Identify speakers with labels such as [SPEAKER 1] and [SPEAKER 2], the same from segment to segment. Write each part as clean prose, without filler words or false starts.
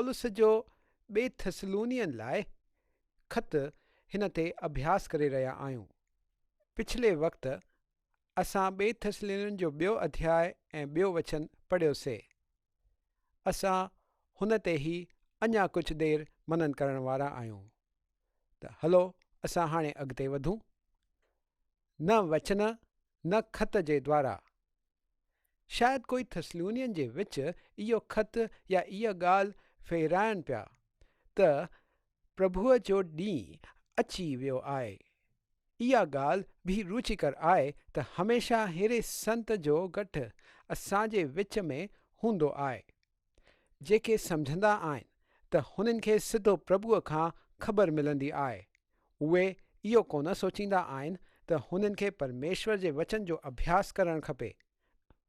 [SPEAKER 1] پولس جو ٻي ٿسلونين لاء خط هن تي اڀياس ڪري رهيا آهيون. پڇلي وقت اسان ٻي ٿسلونين جو ٻيو اڌياء ۽ ٻيو وچن پڙهيوسي. اسان هن تي هي اڃا ڪجهه دير منن ڪرڻ وارا آهيون. ته هلو اسان هاڻي اڳتي وڌون. نه وچن نه خط جي دوارا. شايد ڪوئي ٿسلونين جي وچ اهو خط يا اها ڳالهه ڦيرائن پيا ته پرڀوء جو ڏينهن اچي ويو آهي. اها ڳالهه به روچيڪر آهي ته هميشه ههڙي سنت جو گٺ اسان جي وچ ۾ هوندو آهي. جيڪي سمجهندا آهن ته هنن کي سڌو پرڀوء کان خبر ملندي آهي، اهي اهو ڪونه سوچيندا آهن ته هنن کي پرميشور جي وچن جو اڀياس ڪرڻ کپي.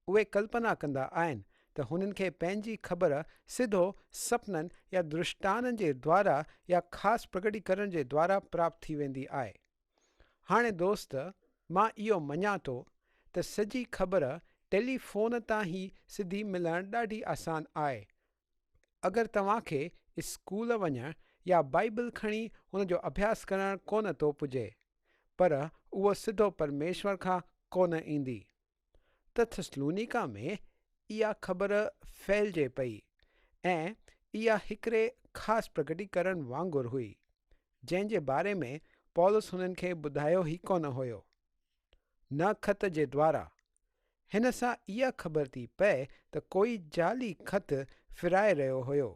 [SPEAKER 1] اهي ڪلپنا ڪندا آهن ته هنن کي پنهنجي خبر سڌو سپنن يا درشٽانن جي دوارا يا خاص پرگٽيڪرڻ جي دوارا پراپت ٿي ويندي آهي. هاڻي دوست مان اهو مڃان ٿو ته سڄي خبر ٽيلي فون تان ئي سڌي ملڻ ڏاڍي آسان آهي. اگر توهان کي اسڪول وڃڻ يا بائيبل کڻي هن جو اڀياس ڪرڻ ڪونه ٿو پڄي پر اهو سڌو پرميشور کان ڪونه ايندي. ته ٿسلونيڪا ۾ اها خبر ڦهلجي پئي ۽ اها هڪڙي خاص پرگٽيڪرڻ وانگر هئي، جنهن جي باري ۾ پولس هنن کي ٻڌايو ئي ڪونه هيو. نه خط جي دوارا. هن سان اها خبر ٿي پئي ته ڪوئي جعلي خط ڦرائي رهيو هيو.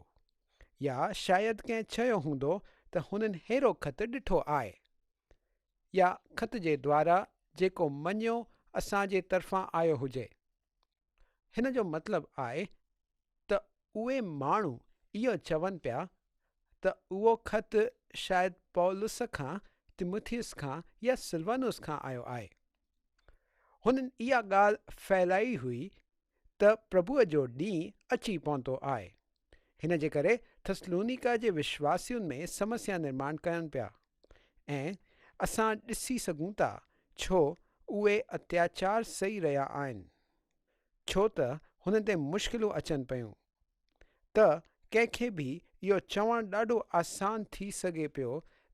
[SPEAKER 1] يا شايد ڪنهن چيو هوندو ته هنن ههڙو خط ڏٺو آهي. يا خط جي دوارا جيڪو مڃيو اسان جي طرفان آيو هجي. هن جو مطلب آهي ته اهي ماڻهو اهو چون پيا ته اهو خط شايد پولس کان، تيموٿيس کان يا سلوانوس کان آيو آهي. هنن اها ڳالهه ڦهلائي هئي ته پرڀوء جو ڏينهن اچي پهتو آهي. هن جي ڪري ٿسلونيڪا جي وشواسين ۾ سمسيا نرماڻ ڪين پيا ۽ اسان ڏسي سگهون ٿا ڇو اهي اتياچار سهي رهيا آهن. ڇو ته هنن تي مشڪلون اچن پيون. ته ڪنهن کي به اهو چوڻ ڏاڍو آسان ٿي سگهي پيو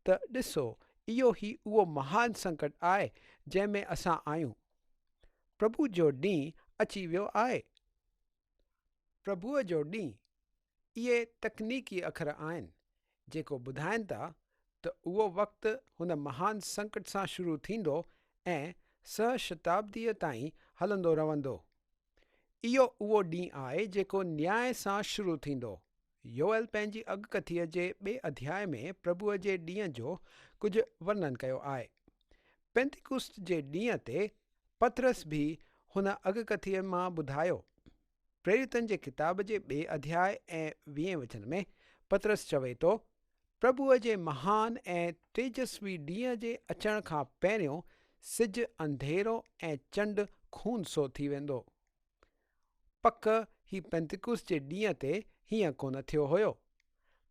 [SPEAKER 1] ته ڏسو اهو ئي اهو مهان سنڪٽ آهي جنهن ۾ اسان آهيون. پرڀو جو ڏينهن اچي ويو آهي. پرڀوء جو ڏينهن، اهي تڪنيڪي اکر آهن، جيڪو ٻڌائين ٿا ته اهو وقت هن مهان سنڪٽ سان شروع ٿيندو ۽ سه شتابديء تائين هلندو رهندو. اهو اهو ڏينهن آهي جيڪو نياء سان شروع ٿيندو. يوئيل پنهنجي اڳڪٿيء جي ٻئي اڌياء ۾ پرڀوء جي ڏينهن جو ڪجهه ورنن ڪيو آهي. پينتيڪوست جي ڏينهن تي پطرس به هن اڳڪٿيء مان ٻڌايو. پريريتن جي ڪتاب جي ٻئي اڌياء ۽ ويهين وچن ۾ پطرس چوي ٿو، پرڀوء جي مهان ۽ تيجسوي ڏينهن جي اچڻ کان پهريون سج انڌيرو ۽ چنڊ خون سو ٿي ويندو. پڪ هي پينتيڪوست جي ڏينهن تي هيئن ڪونه ٿيو هيو.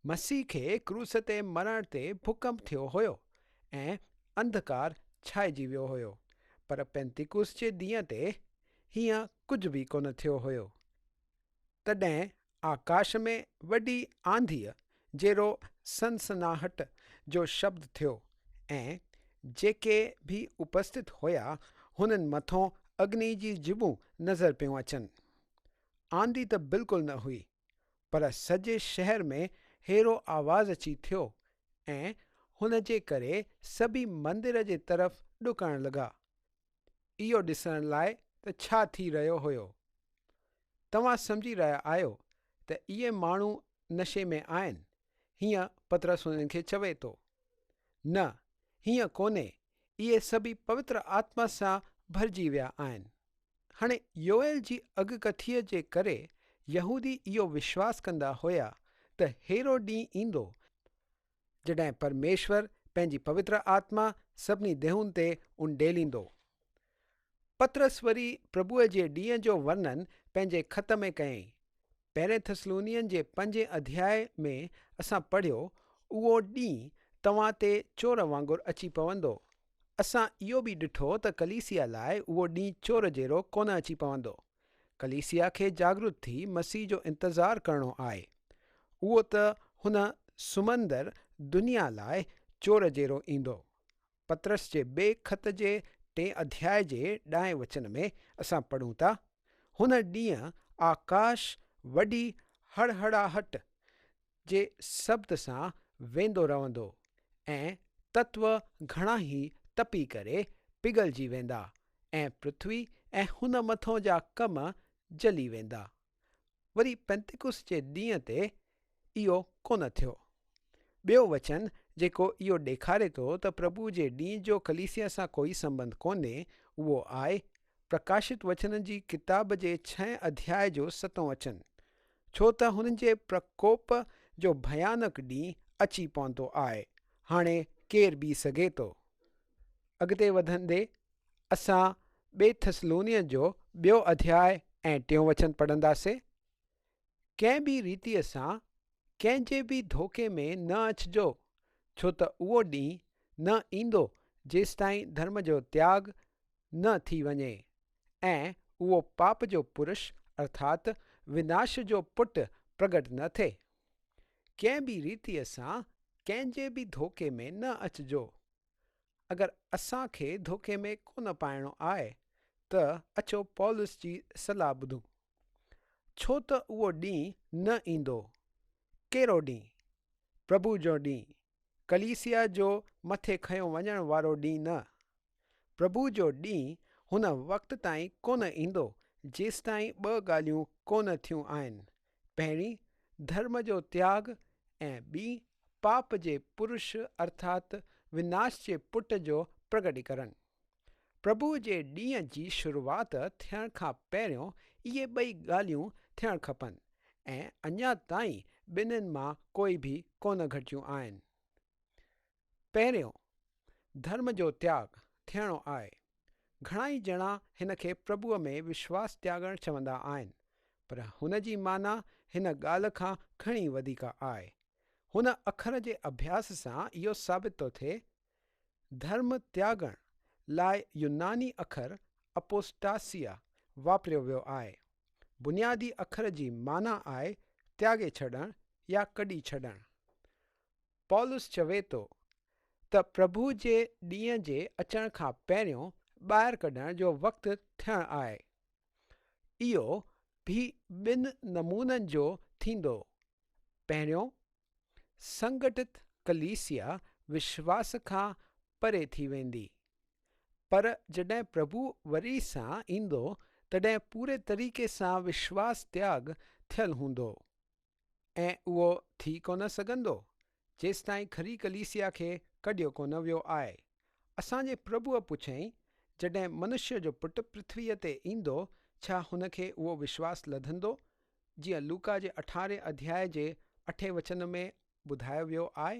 [SPEAKER 1] مسيح کي ڪروس تي مرڻ تي ڀوڪنپ ٿيو هيو ۽ انڌڪار ڇائجي ويو هيو، پر پينتيڪوست جي ڏينهن تي هيئن ڪجهه به ڪونه ٿيو هيو. تڏهن آڪاش ۾ وڏي آنڌيء جهڙو سنسناهٽ جو شبد ٿيو ۽ جيڪي به اپسٿت هيا هنن مٿون اگني جي ڄڀون نظر پيون اچن. آنڌي ته بلڪل نه هئي، پر سڄي شهر ۾ ههڙو آواز اچي ٿيو ۽ هن جي ڪري سڀئي مندر جي طرف ڏڪڻ لڳا، اهو ڏسڻ لاء ته ڇا ٿي رهيو هيو. توهان سمجهي رهيا آهيو ته اهي ماڻهو نشي ۾ آهن، هيئن پطرس هنن کي چوي ٿو. نه، هيئن ڪونهي، اهي سڀئي پوتر آتما سان ڀرجي ويا آهن. هاڻي يوئيل جي اڳڪٿيء جي ڪري يهودي اهو وشواس ڪندا هيا ته ههڙو ڏينهن ايندو، جڏهن پرميشور پنهنجي پوتر آتما سڀني ديهن تي اونڊيليندو. پطرس وري پرڀوء جي ڏينهن جو ورنن پنهنجي خط ۾ ڪيائين. پهرين ٿسلونين جي پنجين اڌياء ۾ اسان پڙهيو، اهو ڏينهن توهان تي چور وانگر اچي پوندو. اسان اهو به ڏٺو ته ڪليسيا لاء اهو ڏينهن چور جهڙو ڪونه اچي پوندو. ڪليسيا کي جاڳرت ٿي مسيح جو انتظار ڪرڻو آهي. اهو ته هن سمندر دنيا لاء چور جهڙو ايندو. پطرس جي ٻئي خط جي ٽئين اڌياء جي ڏهين وچن ۾ اسان پڙهون ٿا، هن ڏينهن آڪاش وڏي هڙهڙاهٽ جي شبد سان ويندو رهندو ۽ تتو گهڻا ئي تپي ڪري پگهلجي ويندا ۽ پرٿوي ۽ هن مٿون جا ڪم جلي ويندا. وري پنتيڪست جي ڏينهن تي اهو ڪونه ٿيو. ٻيو وچن جيڪو اهو ڏيکاري ٿو ته پرڀو جي ڏينهن جو ڪليسيا سان ڪوئي سنٻنڌ ڪونهي اهو آهي پرڪاشت وچنن جي ڪتاب جي ڇهين اڌياء جو ستون وچن، ڇو ته هنن جي پرڪوپ جو ڀيانڪ ڏينهن اچي پهتو آهي، هاڻي ڪير بيهي سگهي ٿو؟ اڳتي وڌندي اسان ٻي ٿسلونين جو ٻيو اڌياء ۽ ٽيون وچن پڙهنداسين. ڪنهن به ريتيء سان ڪنهن جي به ڌوڪي ۾ نه اچجو، ڇو ته اهو ڏينهن نه ايندو جيستائين ڌرم جو تياڳ نه ٿي وڃي ۽ اهو پاپ جو پرش ارٿات وناش جو پٽ پرگٽ نه ٿئي. ڪنهن به ريتيء سان ڪنهن جي به ڌوڪي ۾ نه اچجو. اگر اسان کي ڌوڪي ۾ ڪونه پائڻو آهي ته اچو پولس جي صلاح ٻڌون. ڇو ته اهو ڏينهن نه ايندو. ڪهڙو ڏينهن؟ پرڀو جو ڏينهن، ڪليسيا جو مٿي کنيو وڃڻ وارو ڏينهن نه. پرڀو جو ڏينهن هن وقت تائين ڪونه ايندو جيستائين ٻه ڳالهيون ڪونه ٿيون آهن، پهرين ڌرم جو تياڳ ۽ ٻي پاپ جي پرش ارٿات وناش جي پٽ جو پرگٽيڪرڻ. پرڀو جي ڏينهن جي شروعات ٿيڻ کان پهريون اهي ٻئي ڳالهيون ٿيڻ کپن ۽ اڃا تائين ٻنهين مان ڪوئي به ڪونه گهٽيون آهن. پهريون، ڌرم جو تياڳ ٿيڻو آهي. گهڻائي ڄڻا هن کي پرڀوء ۾ وشواس تياڳڻ چوندا آهن، پر هن جي معنيٰ هن ڳالهه کان گهڻي وڌيڪ آهي. هن اکر جي اڀياس سان اهو ثابت ٿو ٿئي، ڌرم تياڳڻ لاء يوناني اکر اپوسٽاسيا واپريو ويو آهي. بنيادي اکر جي معنيٰ آهي تياڳي ڇڏڻ يا ڪڍي ڇڏڻ. پولس چوي ٿو ته پرڀو جي ڏينهن جي اچڻ کان پهريون ٻاهر ڪڍڻ جو وقت ٿيڻ آهي. اهو به ٻن نمونن جو ٿيندو. پهريون، سنگٺت ڪليسيا وشواس کان پري ٿي ويندي. پر جڏهن پرڀو وري سان ايندو تڏهن پوري طريقي سان وشواس تياڳ ٿيل هوندو. ۽ اهو ٿي ڪونه سگهندو، جيستائين کري ڪليسيا کي ڪڍيو ڪونه ويو آهي. اسان جي پرڀوء پڇيائين، جڏهن منشيه جو پٽ پرٿويء تي ايندو، ڇا هن کي اهو وشواس لڌندو، جيئن لوڪا جي اٺارهين اڌياء جي اٺين وچن ۾ ٻڌايو ويو آهي؟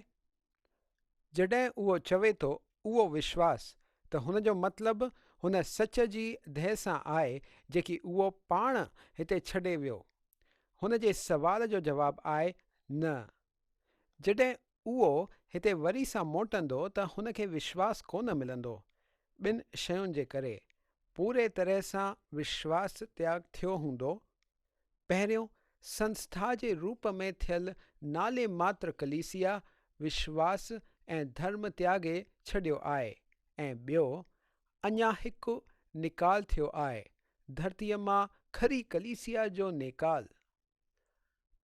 [SPEAKER 1] جڏهن اهو چوي ٿو اهو وشواس ته هن جو مطلب هن سچ جي ڌئه سان آهي جيڪي اهو پاڻ هتي ڇڏي ويو. هن جي سوال جو جواب آهي نه. جڏهن اهو هتي وري سان موٽندو ته هن کي وشواس ڪونه ملندو. ٻن شين جي ڪري پوري طرح سان وشواس تياڳ ٿيو هوندو پهريون، سنسٿا جي روپ ۾ ٿيل نالي ماتر ڪليسيا وشواس ۽ ڌرم تياڳي ڇڏيو آهي ۽ ٻيو، اڃا هڪ نيڪال ٿيو آهي، ڌرتيء مان کري ڪليسيا جو نيڪال.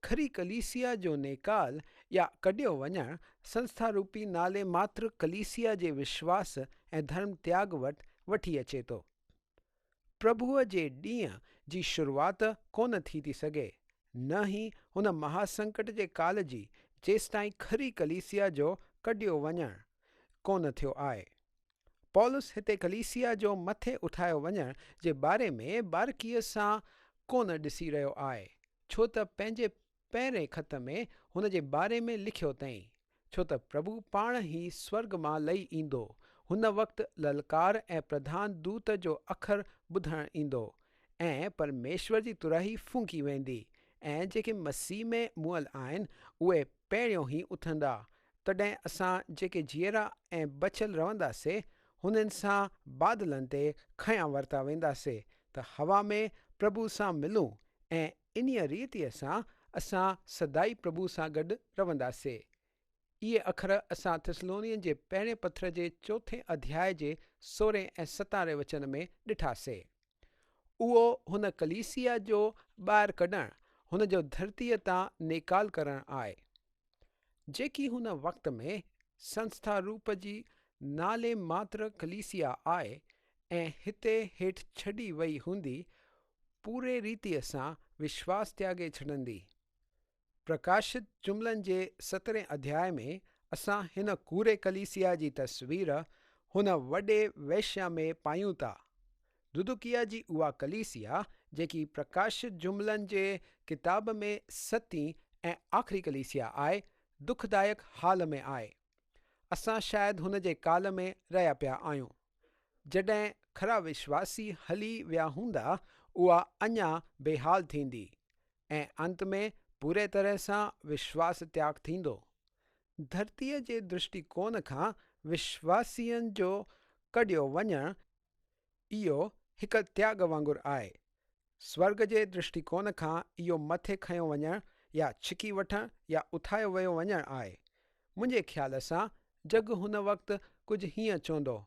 [SPEAKER 1] کري ڪليسيا جو نيڪال يا ڪڍيو وڃڻ سنسٿا روپي نالي ماتر ڪليسيا جي وشواس ۽ ڌرم تياڳ وٽ وٺي اچي ٿو. پرڀوء جي ڏينهن جي شروعات ڪونه ٿي ٿي سگهي، نه ئي هن مها سنڪٽ جي ڪال جي، جيستائين کري ڪليسيا جو ڪڍيو وڃڻ ڪونه ٿيو آهي. پولس هتي ڪليسيا جو مٿي اٺايو وڃڻ جي باري ۾ بارڪيء سان ڪونه ڏسي رهيو آهي، ڇو ته پنهنجي پهرين خط ۾ هن جي باري ۾ لکيو اٿئين، ڇو ته پرڀو پاڻ ئي سورڳ مان لهي ايندو، هن وقت للڪار ۽ پرڌان دوت جو اکر ٻڌڻ ايندو، ۽ پرميشور جي ترهي ڦونڪي ويندي، ۽ جيڪي مسيح ۾ مئل آهن، اهي پهريون ئي اٿندا، تڏهن اسان جيڪي جيئرا ۽ بچيل رهنداسي، هنن سان بادلن تي کنيا ورتا وينداسي، ته هوا ۾ پرڀو سان ملون، ۽ انهيء ريتيء سان اسان سدائي پرڀو سان گڏ رهنداسي. اهي اکر اسان ٿسلونين جي پهرين پتر جي چوٿين اڌياء جي سورهين ۽ ستارهين وچن ۾ ڏٺاسي. اهو هن ڪليسيا جو ٻاهر ڪڍڻ، هن جو ڌرتيء تان نيڪال ڪرڻ آهي. جيڪي هن وقت ۾ سنسٿا روپ جي نالي ماتر ڪليسيا آهي ۽ هتي هيٺ ڇڏي وئي هوندي، پوري ريتيء سان وشواس تياڳي ڇڏندي. پرڪاشت جملن جي سترهين اڌياء ۾ اسان هن ڪوڙي ڪليسيا جي تصوير هن وڏي وئشيا ۾ پايون ٿا. لودڪيا جي اها ڪليسيا جيڪي پرڪاشت جملن جي ڪتاب ۾ ستين ۽ آخري ڪليسيا آهي، دکدائڪ حال ۾ آهي. اسان شايد هن جي ڪال ۾ رهيا پيا آهيون. جڏهن کرا وشواسي هلي ويا هوندا، اها اڃا بيحال ٿيندي ۽ انت ۾ پوريء طرح سان وشواس تياڳ ٿيندو. ڌرتيء جي درشٽيڪون کان وشواسين جو ڪڍيو وڃڻ اهو هڪ تياڳ وانگر آهي. سورڳ جي درشٽيڪون کان اهو مٿي کنيو وڃڻ يا ڇڪي وٺڻ يا اٿايو ويو وڃڻ آهي. منهنجي خيال سان جڳ هن وقت ڪجهه هيئن چوندو،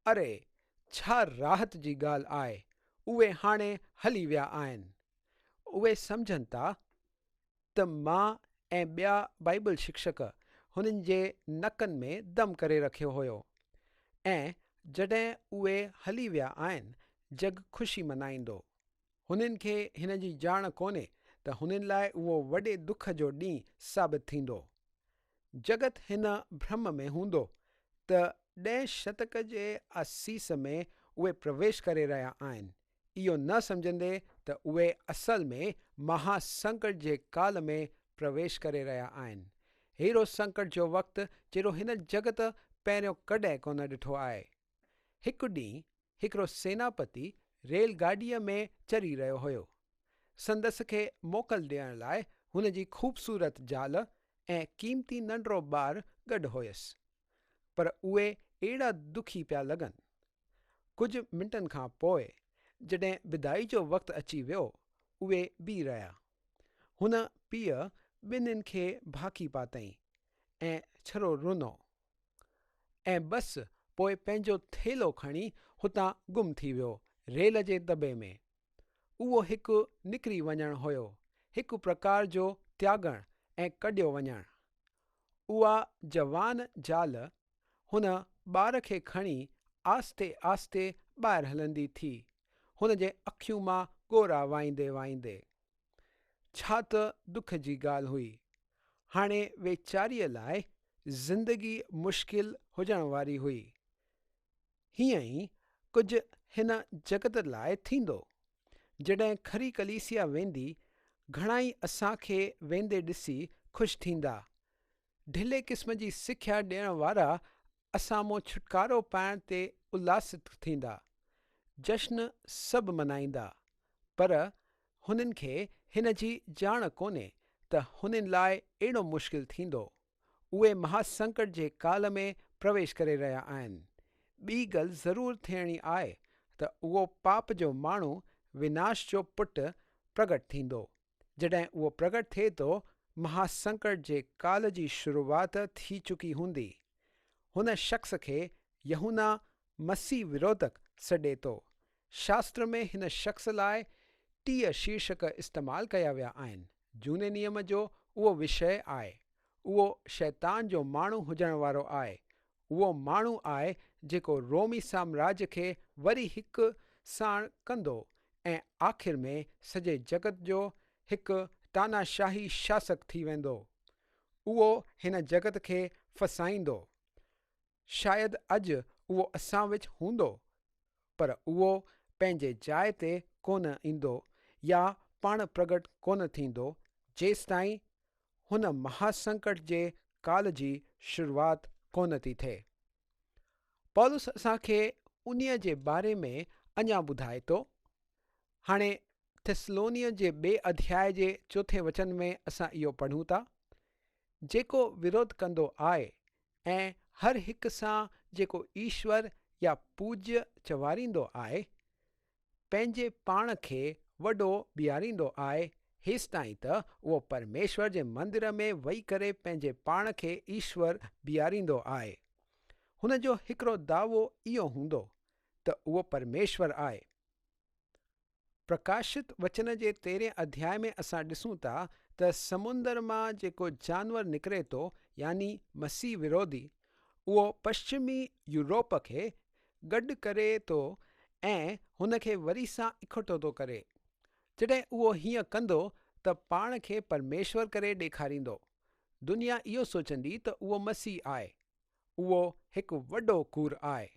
[SPEAKER 1] اري! ڇا راحت جي ڳالهه آهي، اهي هاڻي هلي ويا آهن. اهي سمجهن ٿا ته مان ۽ ٻيا بائيبل شڪشڪ هنن جي نڪن ۾ دم ڪري رکيو هيو ۽ جڏهن اهي هلي ويا آهن جڳ خوشي منائيندو. هنن کي هن جي ڄاڻ ڪونهي ته هنن لاء اهو وڏي دک جو ڏينهن ثابت ٿيندو. جڳت هن ڀرم ۾ هوندو ته ڏهين شتڪ جي آسيس ۾ اهي پرويش ڪري رهيا آهن اهو نه سمجهندي ته اهي اصل ۾ مها سنڪٽ جي ڪال ۾ پرويش ڪري رهيا آهن. ههڙو سنڪٽ جو وقت جهڙو هن جڳت پهريون ڪڏهن ڪونه ڏٺو آهي. هڪ ڏينهن هڪڙو سيناپتي ريل گاڏيء ۾ چڙهي رهيو هيو. سندس کي موڪل ڏيڻ لاء هن جي خوبصورت زال ۽ قيمتي ننڍڙو ٻار گڏ هيس. پر اهي اهڙا دکي پيا لڳن. ڪجهه منٽن کان پوء جڏهن بدائي جو وقت اچي ويو، اهي بيهي رهيا. هن پيء ٻنهين کي ڀاڪي پاتائين ۽ ڇرو رنو ۽ بس پوء پنهنجو ٿيلهو کڻي هتان گم ٿي ويو ريل جي دٻي ۾. اهو هڪ نڪري وڃڻ هيو، هڪ پرڪار جو تياڳڻ ۽ ڪڍيو وڃڻ. اها جوان زال هن ٻار کي کڻي آهستي آهستي ٻاهر هلندي ٿي، هن جي اکيون مان ڳوڙها وهائيندي وهائيندي. ڇا ته دک جي ڳالهه هئي. هاڻي ويچاريء لاء زندگي مشڪل هجڻ واري هئي. هيئن ئي ڪجهه هن جڳت لاء ٿيندو. جڏهن کري ڪليسيا ويندي، گهڻائي اسان کي ويندي ڏسي خوش ٿيندا. ڍلي قسم جي سکيا ڏيڻ وارا اسان مون ڇٽڪارو پائڻ تي الهاست ٿيندا. جشن سڀ منائيندا، پر هنن کي هن جي ڄاڻ ڪونهي ته هنن لاء اهڙو مشڪل ٿيندو. اهي مها سنڪٽ جي ڪال ۾ پرويش ڪري رهيا آهن. ٻي ڳل ضرور ٿيڻي آهي ته اهو پاپ جو ماڻهو وناش جو پٽ پرگٽ ٿيندو. جڏهن اهو پرگٽ ٿئي ٿو، مها سنڪٽ جي ڪال جي شروعات ٿي چڪي هوندي. هن شخص کي يوحنا مسيح وروڌڪ سڏي ٿو. شاستر ۾ هن شخص لاء 30 شيرشڪ استعمال ڪيا ويا آهن. جهوني نيم جو اهو وشيه آهي. اهو شيطان جو ماڻهو هجڻ وارو آهي. اهو ماڻهو آهي جيڪو رومي سامراج کي وري هڪ ساڻ ڪندو ۽ آخر ۾ سڄي جڳت جو هڪ تاناشاهي شاسڪ ٿي ويندو. اهو هن جڳت کي ڦسائيندو. شايد اڄ اهو اسان وچ هوندو، پر اهو پنهنجي جاء تي ڪونه ايندو يا پاڻ پرگٽ ڪونه ٿيندو جيستائين هن مها سنڪٽ جي ڪال جي شروعات ڪونه ٿي ٿئي. پولس اسان کي انهيء جي باري ۾ اڃا ٻڌائي ٿو. هاڻي ٿيسلونين جي ٻئي اڌياء جي چوٿين وچن ۾ اسان اهو پڙهون ٿا، جيڪو وروڌ ڪندو آهي ۽ هر هڪ سان جيڪو ايشور يا پوڄيه چواريندو آهي، پنهنجي پاڻ کي وڏو بيهاريندو آهي، هيستائين ته اهو پرميشور جي مندر ۾ وئي ڪري پنهنجي پاڻ کي ايشور بيهاريندو آهي. هن جو هڪڙو دعوو اهو هوندو ته اهو پرميشور آهي. پرڪاشت وچن جي تيرهين اڌياء ۾ اسان ڏسون ٿا ته سمندر مان جيڪو جانور نڪري ٿو يعني مسيح وروڌي، اهو پشچمي يورپ کي گڏ ڪري ٿو ۽ هن کي وري سان اڪٺو ٿو ڪري. جڏهن اهو هيئن ڪندو ته پاڻ کي پرميشور ڪري ڏيکاريندو. دنيا اهو سوچندي ته اهو مسيح آهي. اهو هڪ وڏو ڪوڙ آهي.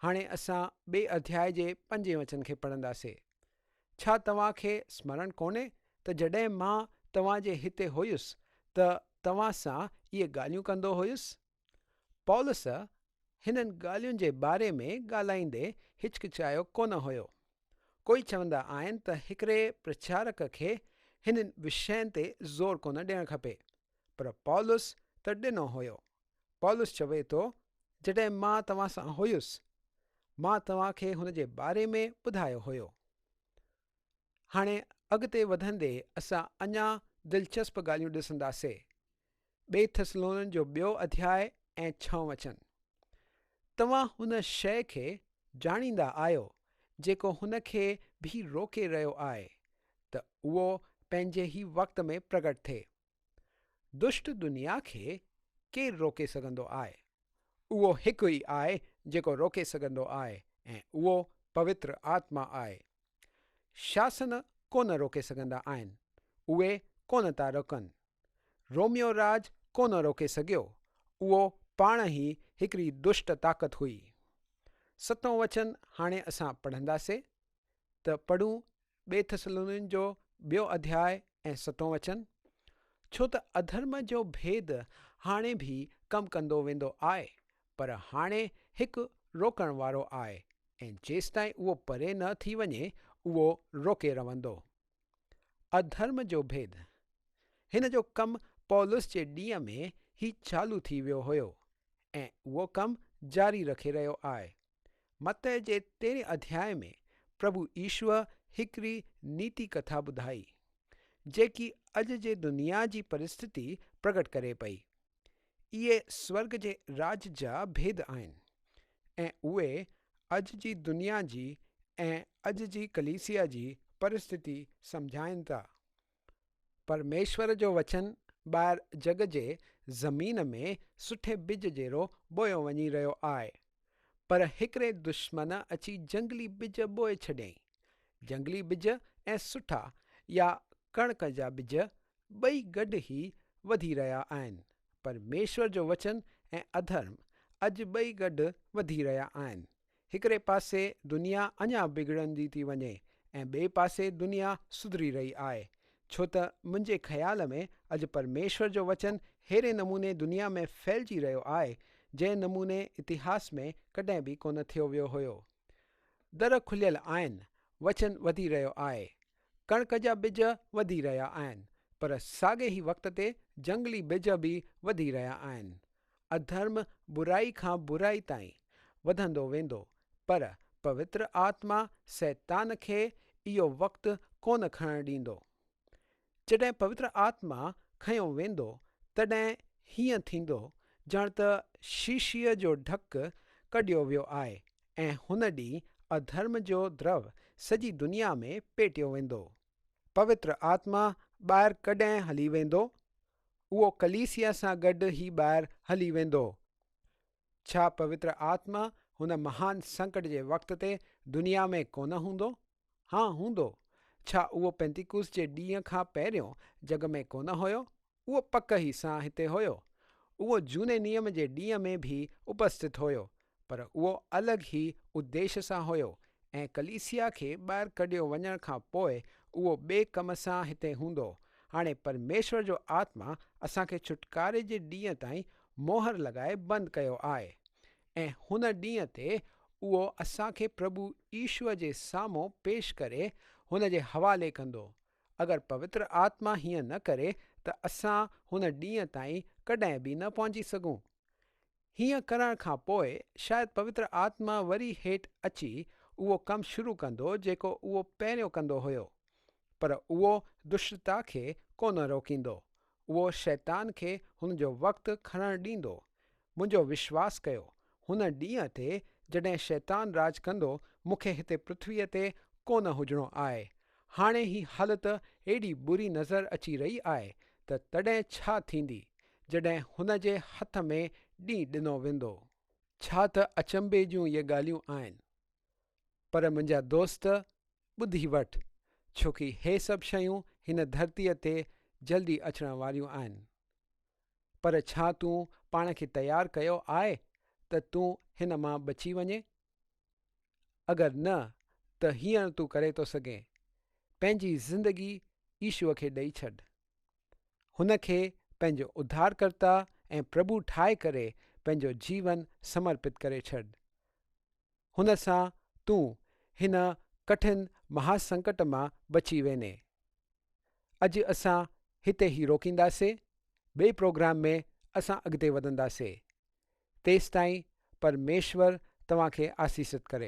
[SPEAKER 1] هاڻي اسان ٻئي اڌياء جي پنجين وچن کي پڙهنداسي. ڇا توهان کي سمرڻ ڪونهي ته جڏهن مان توهان جي هتي هيس ته توهان سان اهي ڳالهيون ڪندو هيس؟ پولس هنن ڳالهين جي باري ۾ ڳالهائيندي هچڪچايو ڪونه هيو. ڪوئي چوندا آهن ته هڪڙي پرچارڪ کي هنن وشين تي زور ڪونه ڏيڻ کپي، پر پولس ته ڏنو هيو. پولس چوي ٿو، جڏهن مان توهان سان هيس، مان توهان کي هن جي باري ۾ ٻڌايو هيو. هاڻي اڳتي وڌندي اسان اڃا دلچسپ ڳالهيون ڏسنداسي. ٻئي ٿسلونين جو ٻيو اڌياء ۽ ڇهون وچن. توهان هن شيء کي ڄاڻيندا آهيو جيڪو هن کي به روڪي رهيو آهي ته اهو پنهنجي ئي وقت ۾ پرگٽ ٿئي. دشٽ دنيا کي ڪير روڪي سگهندو آهي؟ اهو هڪ ئي آهي جيڪو روڪي سگهندو آهي ۽ اهو پوتر آتما آهي. شاسن ڪونه روڪي سگهندا آهن، اهي ڪونه ٿا روڪن. روميو راڄ ڪونه روڪي سگهيو، اهو پاڻ ئي هڪڙي دشٽ طاقت هئي. ستون وچن هاڻي اسان پڙهنداسي ته پڙهون ٻئي ٿسلونين جو ٻيو اڌياء ۽ ستون وچن، ڇو ته اڌرم جو ڀيد هاڻي به ڪم ڪندو ويندو آهي، پر هاڻي هڪ روڪڻ وارو آهي ۽ جيستائين اهو پري نه ٿي وڃي اهو روڪي رهندو. اڌرم جو ڀيد، هن جو ڪم پولس جي ڏينهن ۾ ئي چالو ٿي ويو هيو ۽ اهو ڪم جاري رکي رهيو آهي. متي جي تيرهين اڌياء ۾ پرڀو يشوع هڪڙي نيتي ڪٿا ٻڌائي، جيڪي اڄ جي دنيا جي پرسٿتي پرگٽ ڪري پئي. اهي سورڳ جي راڄ جا ڀيد آهن ۽ اهي اڄ جي دنيا جي ۽ اڄ جي ڪليسيا جي پرسٿتي سمجهائين ٿا. پرميشور جو وچن ٻاهر جڳ جي زمين ۾ سٺي ٻج جهڙو ٻويو وڃي رهيو آهي، پر هڪڙي دشمن اچي جهنگلي ٻج ٻوئي ڇڏيائين. جهنگلي ٻج ۽ سٺا يا ڪڻڪ جا ٻج ٻئي گڏ ئي وڌي رهيا آهن. پرميشور جو وچن ۽ اڌرم اڄ ٻئي گڏ وڌي رهيا آهن. هڪڙي پاسي دنيا اڃا بگڙندي ٿي وڃي ۽ ٻئي پاسي دنيا سڌري رهي آهي، ڇو ته منهنجي خيال ۾ اڄ پرميشور جو وچن ههڙي نموني دنيا ۾ ڦهلجي رهيو آهي، جنهن نموني اتهاس ۾ ڪڏهن به ڪونه ٿيو ويو هيو. در کليل آهن، وچن وڌي رهيو آهي، ڪڻڪ جا ٻج وڌي رهيا آهن، پر ساڳئي ئي وقت تي جهنگلي ٻج به وڌي رهيا آهن. اڌرم برائي کان برائي تائين وڌندو ويندو، پر پوتر آتما شيطان کي اهو وقت ڪونه کڻڻ ڏيندو. جڏهن پوتر آتما کنيو ويندو، تڏهن هيئن ٿيندو ڄڻ ته شيشي جو ڍڪ ڪڍيو ويو آهي ۽ هن ڏينهن اڌرم جو درو سڄي دنيا ۾ پيٽيو ويندو. پوتر آتما ٻاهر ڪڏهن هلي ويندو؟ اهو ڪليسيا سان گڏ ئي ٻاهر هلي ويندو. ڇا پوتر آتما هن مهان سنڪٽ جي وقت تي دنيا ۾ ڪونه هوندو؟ ها هوندو. ڇا اهو پينتيڪوس جي ڏينهن کان پهريون جڳ ۾ ڪونه هيو؟ اهو پڪ ئي سان هتي هيو. اهو جهوني نيم جي ڏينهن ۾ به اپسٿت هيو، پر اهو الڳ ئي اديش سان هيو ۽ ڪليسيا کي ٻاهر ڪڍيو وڃڻ کان پوء اهو ٻئي ڪم سان هتي هوندو. هاڻي پرميشور جو آتما اسان کي ڇوٽڪاري جي ڏينهن تائين مهر لڳائي بند ڪيو آهي ۽ هن ڏينهن تي اهو اسان کي پرڀو يشوع جي سامهون پيش ڪري هن جي حوالي ڪندو. اگر پوتر آتما هيئن نه ڪري ته اسان هن ڏينهن تائين ڪڏهن به نه پهچي سگهون. هيئن ڪرڻ کان پوء شايد پوتر آتما وري هيٺ اچي اهو ڪم شروع ڪندو جيڪو اهو پهريون ڪندو هيو. پر اهو دشٽتا کي ڪونه روڪيندو. اهو شيطان کي هن جو وقت کڻڻ ڏيندو. منهنجو وشواس ڪيو، هن ڏينهن تي جڏهن شيطان راڄ ڪندو، مون کي هتي پرٿويء تي ڪونه هجڻو آهي. هاڻي هي حالت ايڏي بري نظر اچي رهي آهي ته تڏهن ڇا ٿيندي، جڏهن هن جي هٿ ۾ ڏينهن ڏنو ويندو. ڇا ته اچنڀي جون اهي ڳالهيون آهن. پر منهنجا دوست، ٻڌي وٺ، ڇوڪي هي سڀ شيون هن ڌرتيء تي جلدي اچڻ واريون آهن. پر ڇا تون پاڻ کي تيار ڪيو آهي ته تون هن مان بچي وڃين؟ اگر نه ته هينئر تون ڪري ٿو سگهين. پنهنجي زندگي يشوء کي ڏئي ڇڏ. هن کي پنهنجو اڌارڪرتا ۽ پرڀو ٺاهي ڪري پنهنجو جيون سمرپت ڪري ڇڏ. هن سان تون هن ڪٺن مهاسنڪٽ مان بچي ويندين. اڄ اسان هتي ئي روڪينداسي، ٻئي پروگرام ۾ اسان اڳتي وڌنداسي. تيستائين پرميشور توهان کي آسيست ڪري.